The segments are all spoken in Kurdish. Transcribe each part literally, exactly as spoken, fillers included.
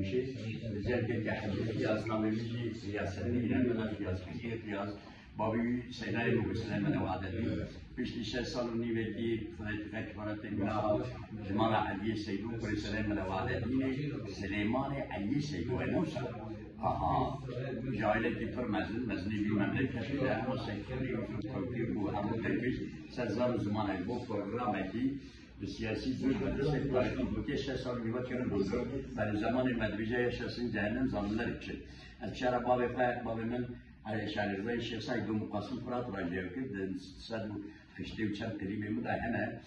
Rica ederim ki hediye Riyaz namı, Riyaz Selim, Riyaz Hediye, Riyaz Babi, Seydayê Mugusine, Mele Vadedi. Piştî şeş sal û nîvekî Xwedê tîfe kifaretê mina ji mala Eliyê Seydo, kurê Seydayê Mele Vadedînê, Silêmanê Eliyê Seydo, e, ne wisa? Aha. Ji ailekî pir mezin, mezinê vî memleketê de, hema Seydî û Tewfîq û hemû tekiş ser zar û zimanê bo programekî bi siyasî zûr ve destê tarîxî gotiye şeş sal nîva kirin bû. Belê zemanê me dibêje ya şesin cehennem zalimler için. Ez çara bavê xwe, bavê min, Şairîzayê Şêx Seîd û Muqasim Firat re jêr kir, di sed û heştê û çend qirîmê min de hene.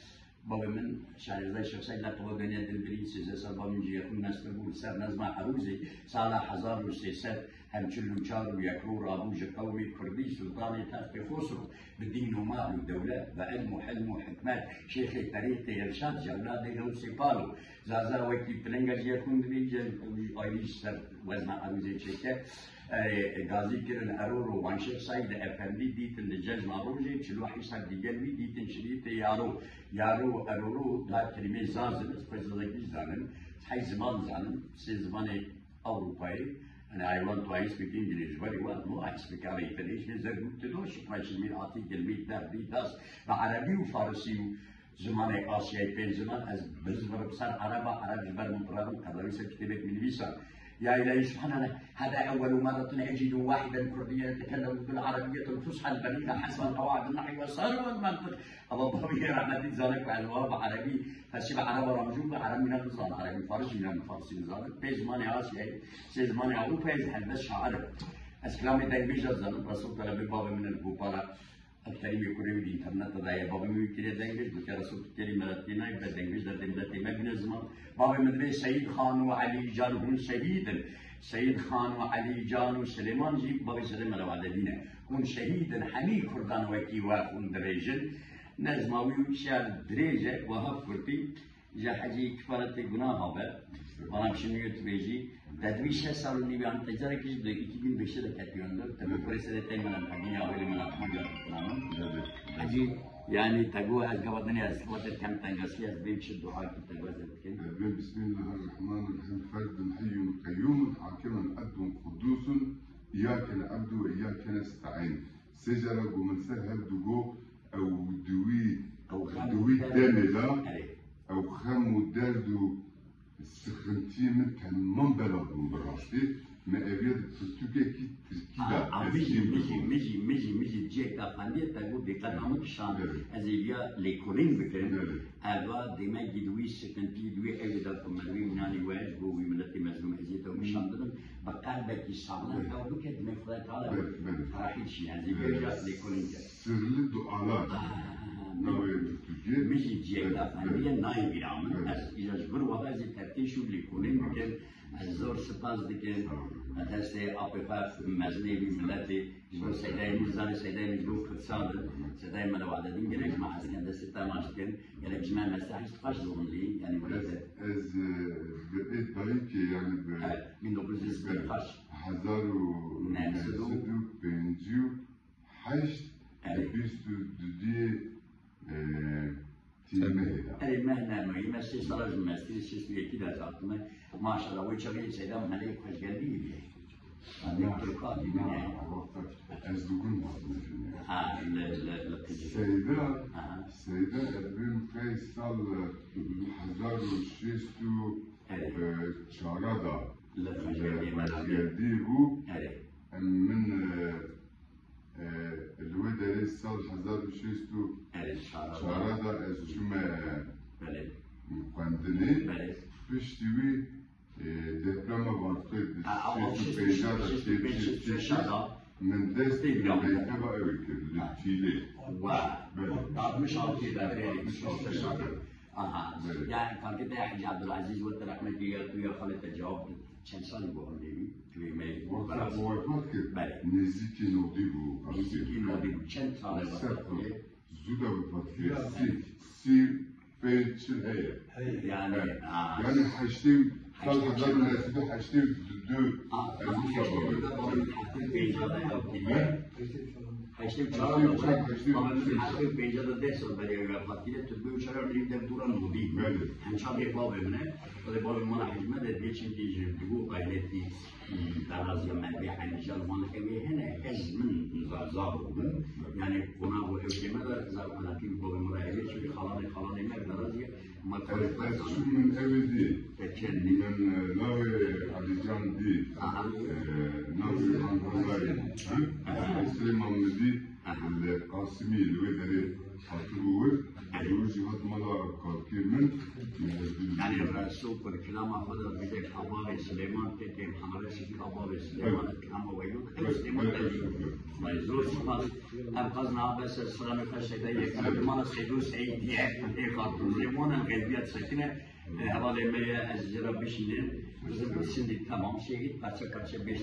Bavê min, Şairîzayê Şêx Seîd, leqeba Deniya Dilbirî, sêzdeh sal bavê min ji yexûn nestir bû, li ser nezma Erûzê, sala hezar û sê sed hemçil û çar û yek ro rabû ji qewmê Kurdî, Sultanê Textê Xosro, bi dîn û mal û dewlet, bi ilm û hilm û hikmet, şêxê terîqê Irşad, ji ewladê Gewsê Palo, Zaza wekî pilinga ji yexûn dibî, ji ayrî ji ser wezna Erûzê çêke. E, gazî kirin Eror û Wanşêx Saîd Efendî dîtin li cejna rojê, çil û heşt heb digel wî dîtin şirîtê Yaro. Yaro û Eroro da kelimê zazin, ez xwe zazakî zanim, hey ziman zanim, sê zimanê Ewropayê. Yani I want to I speak English very well, no I speak Arabic, English, zergû tilo, şikma çilmî atî gelmî derdî das, bi Erebî û Farisî û Zimanê Asyayê pênc ziman, ez bizivirim ser Ereba, Ereb ji ber min biravin, qedawî ser kitêbek min nivîsan. Ya îlahî, subhanallah, hada ewwelu merretin ecidu wahidan kurdiyyen yetekellemu bil arabiyyetil fusha el beliga hasbel qewaidin nahwi ve sarwel mentiq. Eva bavê rehmetî dizane ku ez wa bi erebî, fesî bi ereba ramjû bi ereb mîna dizan, erebî faris mîna bi farisî dizane. Pê zimanê Asyayê, sê zimanê Ewropayê ez helbest şair im. Ez kilamê dengbêj de dizanim, Resul Telebê bavê min in, Gopala Abdulkerîmê kurê wî di înterneta de ye. Bavê min wî kiriye dengbêj, gotiye Resul Abdulkerîm, me re tênayê, be dengbêj derdê miletê me bîne ziman. Bavê min divê Seyîd Xan û Elî Can hûn şehîd in. Seyîd Xan û Elî Can û Silêman jî bavê Silêman Mele Wadedîn e. Hûn şehîd in, hemî kurdan wekî we hûn dirêjin. Nezma wî û şiar dirêj e, wiha bi kurtî. Ji hecî kifaretê gunaha be. Bana bir şey niye tübeji. Te dibî şeş sal û nîvê an te carekî jî di iki bin beşê de ketiye hundir. Te bi kurê serê tey mela Hemînê awêlê mela Hemînê ya Kur'an'ın. Hecî, yani te got ez gava dinê ez xwe te kem tengasî ez bêm çi dua ki te got ez dikim. Bê Bismillahirrahmanirrahim. Ferdun heyyun qeyyumun hakimun edlun qudusun. İyyâke ne'budu ve iyyâke nesta'in. Sê cara got min ser hev du got, ew di wî, ew xem di wî demê de, erê, ew xem û derd û sixintiyê min temam bela bûn bi rastî. Me eviya di pirtûkekî tirkî de, aha, ez mijî, jî mijî, mijî, mijî, mijî cihek de xendiye te got dîqeta min kişand. Evet. Ez êviya lêkolîn bikim. Evet. Eva demekî di wî sixintî, di wî ewê de ku merivê mînanî we ji bo wî miletê mezlûm eziyet ew kişandin. Bi qelbekî saxlem ew bike, dimê Xwedê Teala ferahî dişîne. Ez ê vêca lêkolîn ke. Sirli dualar. Ah, navê Tirkiyê. Min jî ciyek da xendiye nayê bîra min. Ez îja ji vir wiha ez ê teftîş û lêkolîn bikim. Ez zor spas dikim. Sağ olun. Me destê apê xwe mezinê wî miletê. Ji bo Seydayê min, zarê Seydayê min ji bo Kurdistanê, Seydayê Mele Wadedîn gelek ji me hez dikin, destê te maç dikin, gelek ji me mestehî ji xweş zomilî, yanî wele te. Ez, e, bi ê dayikê, yanî bi, evet, bin dokuz yüz kırk beş. Hezar û neh sed û pêncî û heşt, evet, bîst û duduyê, e, Erê, meh ne, me, me sê sala ji meztirî, şêst û yekî de ez hatime. Maşallah, wê çaxê Seyda Melek xweşgeldî bûye. Tirka dî bûye. Ez digun hatime. Ha, li, li, li Qicî. Seyda, aha. Seyda ez bêm qey sal, e, hezar û şêst û çar de li xweşgeldî bû. Erê. Em min, e, E, li wê derê sal hezar û şêst û çar de ez çûme xwendinê. Piştî wî, e, deprema Vartê di şêst û pênc de tê çêkir, min dest bi mekteba ew ê kir li Çîlê. Belê. Altmış altı de. Aha. Belê. Yani, kalkê te Hacı Abdülaziz wete rehmetî ya tu ya xalê te cevap di. Çend salî bû hemdê wî? Wexta ku wefat kir, belê, nêzîkî nodî bû. Nêzîkî nodî bû. Çend sal e wefat kir? Zû de wefat kir. Sî, sî pênc çil heye. Heye. Yani, ha. Yani heştê, sal hezar û neh sed û heştê û du. Ha, ez wisa bavê. Heştê pênc de ya. Heştê û çar Heştê û çar, heştê û çar. Bavê min heştê û pênc de deh sal beriya wefat kiriye, tu bê û çar ew lê dev dûra nûdî. Belê. Hem çavê bavê min e, xwedê bavê min hicmet e, bê çimkî ji dibû aîletî, hmm, daraziya me bê Elîcan wan ew ê hene, ez min za-, zaf bûm. Yani, qonax û ew kême de zaf qenatî bi bavê min re heye, çünkü xalanê, xalanê me daraziya. Ez, ez çûm min ew ê dî. Min, e, navê Elîcan dî. Aha. E, navê Angolayê. Ha? Aha. Silêman min dî. Aha. Li Qasimî, li wê derê hatibû wir. Aha. Ew jî hat mala kakê min. Min ez dî. Yani, Resul, kilama xwe de bide kabavê Silêman, tê tê Muhammed Resul kabavê Silêman, kilama weyno. Ew Silêman. Vay, zor spas. Ev qaz niha bes e, sira min xwe şeyda yekem, dimana Seydo Seydiye, ê Xartûzê, monen qelbiyat sekine, e, hevalê me ye, ez ji ra bişînim, bizim sindî tamam, şehîd, parça parça beş